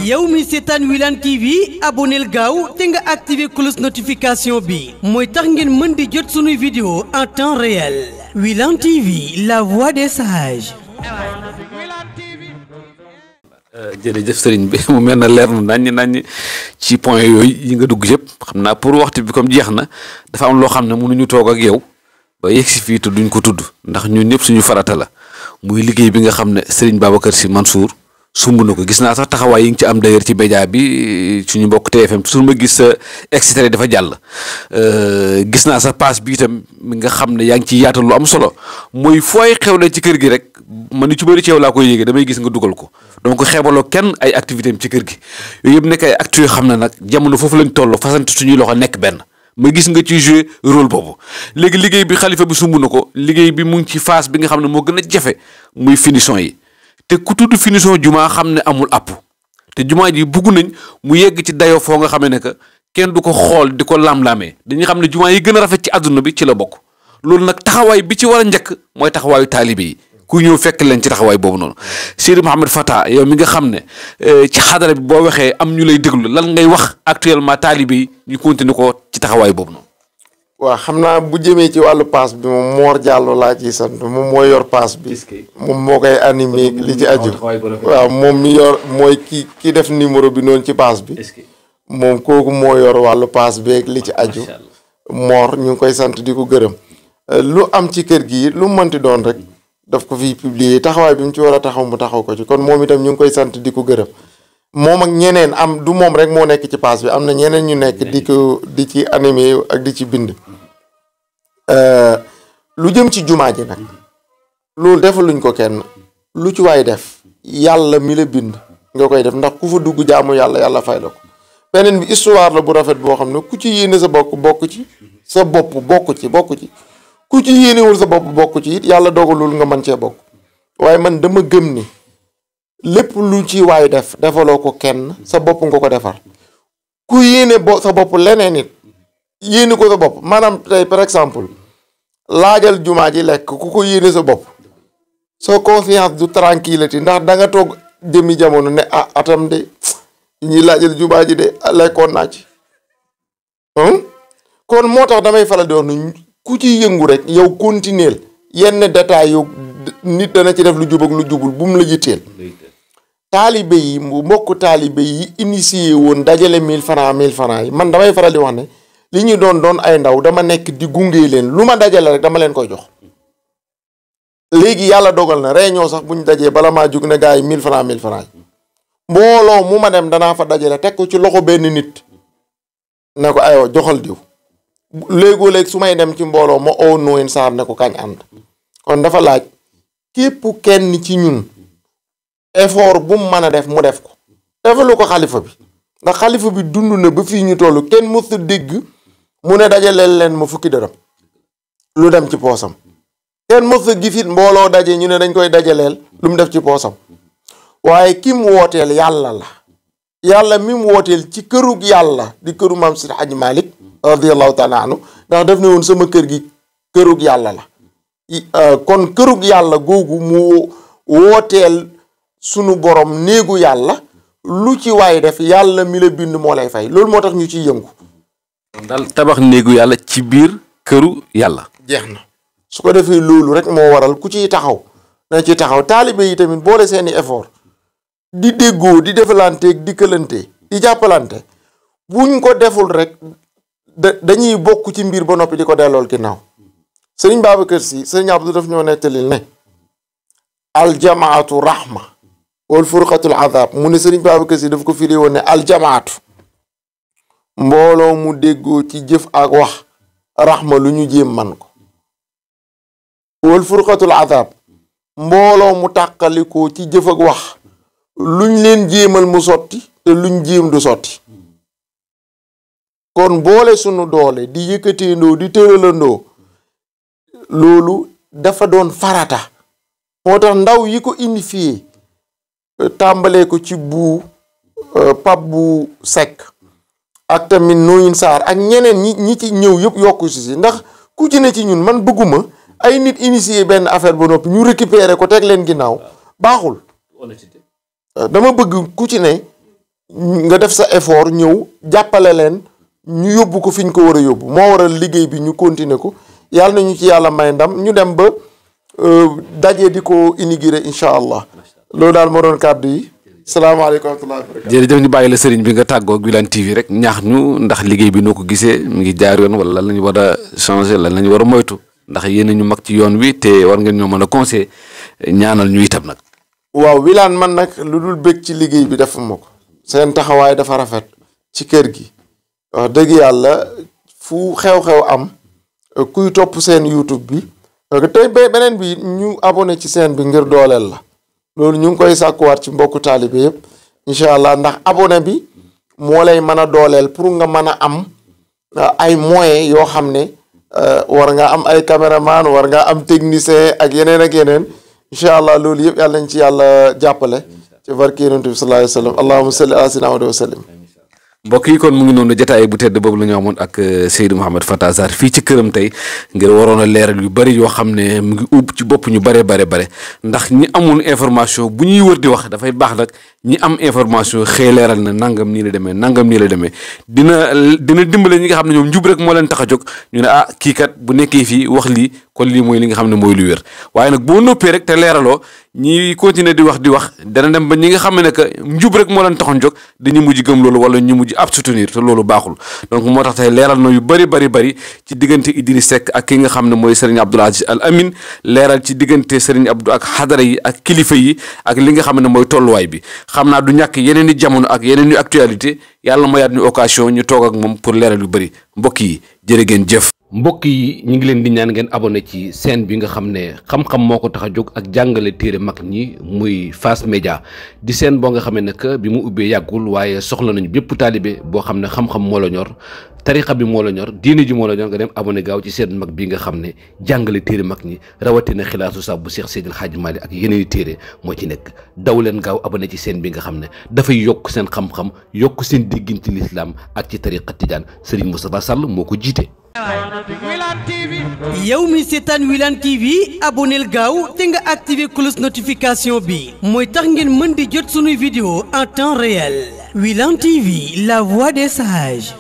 yow mi seetaan Wilane TV abonneel gaaw te nga activé cloche notification bi mooy tax ngeen mën di jot sunuy vidéo en temps réel Wilane TV la voix des sages. jërëjëf sëriñ bi mu mel na leer na naññ ci point yooyu yi nga dugg yëpp xam naa pour waxtu bi comme jeex na dafa am loo xam ne mënuñu toog ak yow ba yegg si fii te duñ ko tudd ndax ñun ñëpp suñu farata la muy liggéey bi nga xam ne Serigne Babacar Sy Mansour sumb na ko gis naa sax taxawaay yi nga ci am d'ailleurs ci média bi suñu mbokk TFM toujours ma gis sa extrait dafa jàll gis naa sa passe bi itam mi nga xam ne yaa ngi ciy yaatal lu am solo mooy fooy xewle ci kër gi rek man ni ci bëri ci yow laa koy yéegee damay gis nga dugal ko donc xeebaloo kenn ay activité am ci kër gi yooyu yëpp nekk ay actes yoo xam ne nag jamono foofu lañ toll fasante suñuy loxo nekk benn ma gis nga ci jouer rôle boobu léegi liggéey bi xalifa bi sumb na ko liggéey bi mu ngi ci phase bi nga xam ne moo gën a jafe muy finition yi te ku tudd finition jumaa xam ne amul àpp te jumaa ji bugg nañ mu yegg ci dayoo foo nga xamee ne que kenn du ko xool di ko lam-laamee dañuy xam ne jumaa yi gën a rafet ci àdduna bi ci la bokk loolu nag taxawaay bi ci war a njëkk mooy taxawaayu taalibe yi ku ñëw fekk leen ci taxawaay boobu noonu Seydi Mouhamed Fata yow mi nga xam ne ci xadara bi boo waxee am ñu lay déglu lan ngay wax actuellement taalibe yi ñu continuer ko ci taxawaay boobu noonu. waaw xam naa bu jëmee ci wàllu paas bi moom Mor Diallo laa ciy sant moom moo yor paas bi moom moo koy animé li ci aju waaw moom mi yor mooy ki def numéro bi noonu ci paas bi moom kooku moo yor wàllu paas beeg li ci aju Mor ñu ngi koy sant di ko gërëm lu am ci kër gi lu mu mënti doon rek daf ko fiy publier taxawaay bi mu ci war a taxaw mu taxaw ko ci kon moom itam ñu ngi koy sant di ko gërëm moom ak ñeneen am du moom rek moo nekk ci paas bi am na ñeneen ñu nekk di ci animé ak di ci bind lu jëm ci jumaa ji nag loolu defaluñ ko kenn lu ci waay def yàlla mi la bind nga koy def ndax ku fa dugg jaamu yàlla fay la ko beneen bi histoire la bu rafet boo xam ne ku ci yéene sa bokk ci sa bopp bokk ci ku ci yéenewul sa bopp bokk ci it yàlla dogalul nga mën cee bokk waaye man dama gëm ni lépp lu ci waay defaloo ko kenn sa bopp nga ko defar ku yéene sa bopp leneen it yéene ko sa bopp maanaam tey par exemple laajal jumaa ji lekk ku ko yéene sa bopp sa conscience du tranquillité ndax da nga toog jëmi jamono ne atam de ñi laajal jumaa ji de lekkoon naa ci kon moo tax damay faral di wax ni ku ci yëngu rek yow continuer yenn détails yu nit dana ci def lu jub ak lu jubul bu mu la yitteel taalibe yi mbokk taalibe yi initié woon dajale 1000 francs yi man damay faral di wax ne li ñu doon ay ndaw dama nekk di gunge leen lu ma dajale rek dama leen koy jox léegi yàlla dogal na réunion sax bu ñu dajee bala maa jug ne gars yi 1000 francs yi mbooloo mu ma dem danaa fa dajale teg ko ci loxo benn nit ne ko aywa joxal diw léegoo-léeg su may dem ci mbooloo ma oo nooyin saar ne ko kañ ànd kon dafa laaj képp kenn ci ñun effort bu mu mën a def mu def ko defalu ko xalifa bi ndax xalifa bi dund na ba fii ñu toll kenn mësu dégg mu ne dajaleel leen ma fukki dërëm lu dem ci poosam kenn mësu gifit mbooloo daje ñu ne dañ koy dajaleel lu mu def ci poosam waaye ki mu wooteel yàlla la yàlla mi mu wooteel ci kërug yàlla di këru maam Seydi Hadji Malick radiyallahu taala anhu ndax def ne woon sama kër gi kërug yàlla la kon kërug yàlla googu mu wooteel sunu borom néegu yàlla lu ci waay def yàlla mi la bind moo lay fay loolu moo tax ñu ciy yëngu daal tabax néegu yàlla ci biir këru yàlla jeex na su ko defee loolu rek moo waral ku ciy taxaw na ci taxaw taalibe yi tamit boole seeni effort di déggoo di defalanteeg di këlante di jàppalante buñ ko deful rek dañuy bokk ci mbir ba noppi di ko dellool ginnaaw sëriñ Babacar Sy sëriñ Abdou daf ñoo nettalil ne aljamaatu rahma wal furqatul azab mu ne sëriñ Babacar Sy daf ko firi woon ne aljamaatu mbooloo mu déggoo ci jëf ak wax rahma lu ñu jéem man ko wal furqatul azab mbooloo mu tàqalikoo ci jëf ak wax luñ leen jéemal mu sotti te luñ jéem du sotti kon boole sunu doole di yëkkateendoo di tëralandoo loolu dafa doon farata moo tax ndaw yi ko initié tàmbalee ko ci pap bu sekk ak tamit nooyin saar ak ñeneen ñi ci ñëw yëpp yokku si ndax ku ci ne ci ñun man bëgguma ay nit initié benn affaire ba noppi ñu récupérer ko teg leen ginnaaw baaxul dama bëgg ku ci ne nga def sa effort ñëw jàppale leen ñu yóbbu ko fi ñu ko war a yóbbu moo waral liggéey bi ñu continuer ko yàlla nañu ci yàlla may ndam ñu dem ba daje di ko inaugurer incha allah loolu daal moo doon kàddu yi salaamaaleykum wa rahmatulah. jërëjëf ñu bàyyi la sëriñ bi nga tàggoo ak Wilane TV rek ñaax ñu ndax liggéey bi noo ko gisee mi ngi jaar yoon wala lan la ñu war a changer lan la ñu war a moytu ndax yéen ñu mag ci yoon wi te war ngeen ñoo mën a conseiller ñaanal ñu itam nag. waaw Wilane man nag lu dul bëgg ci liggéey bi defuma ko seen taxawaay dafa rafet ci kër gi wax dëgg yàlla fu xew-xew am kuy topp seen YouTube bi tey beneen bi ñu abonné ci seen bi ngir dooleel la. loolu ñu ngi koy sàkkuwaat ci mbokku taalibe yëpp incha allah ndax abonné bi moo lay mën a dooleel pour nga mën a am ay moyens yoo xam ne war nga am ay caméraman war nga am technicien ak yeneen incha allah loolu yëpp yàlla nañ ci yàlla jàppale ci barke yonent bi sallallahu alayhi wa sallam allahumma salli ala sayyidina Muhammad wa sallim. mbokk yi kon mu ngi noonu jotaay bu tedd boobu la ñu amoon ak Seydou Mouhamed Fata Sarr fii ci këram tey ngir waroon a leeral yu bëri yoo xam ne mu ngi ub ci bopp ñu bare ndax ñi amul information bu ñuy wër di wax dafay baax nag ñi am information xëy leeral na nangam nii la demee nangam nii la demee dina dimbale ñi nga xam ne ñoom njub rek moo leen tax a jóg ñu ne kii kat bu nekkee fii wax lii kon lii mooy li nga xam ne mooy lu wér waaye nag boo noppee rek te leeraloo ñi continuer di wax dana dem ba ñi nga xam ne que njub rek moo leen taxoon jóg dañu mujj gëm loolu wala ñu mujj abstenir te loolu baaxul donc moo tax tey leeral na yu bëri ci diggante Idriss Seck ak ki nga xam ne mooy Serigne Abdoul Aziz Al Amin leeral ci diggante Serigne Abdou ak xadara yi ak kilifa yi ak li nga xam ne mooy tolluwaay bi xam naa du ñàkk yeneen i jamono ak yeneen i actualité yàlla mayaat ñu occasion ñu toog ak moom pour leeral yu bëri mbokk yi jërë ngeen jëf. mbokk yi ñu ngi leen di ñaan ngeen abonné ci chaîne bi nga xam ne xam-xam moo ko tax a jóg ak jàngale téere mag ñi muy Fass Média di chaîne boo nga xam ne nag bi mu ubbee yàggul waaye soxla nañu bépp taalibe boo xam ne xam-xam moo la ñor tarixa bi moo la ñor diine ji moo la ñor nga dem abonné gaaw ci seen mag bi nga xam ne jàngale téere mag ñi rawatina xilaasu sax bu Cheikh Seydil Hadji Malick ak yeneen i téere moo ci nekk daw leen gaaw abonné ci seen bi nga xam ne dafay yokk seen xam-xam yokk seen déggin ci l'islam ak ci tariqa tijaan Serigne Moustapha Sall moo ko jiite. yow mi seetaan Wilane TV aboneel gaaw te nga activé cloche notification bi mooy tax ngeen mën di jot sunuy vidéo en temps réel Wilane TV la voix des sages.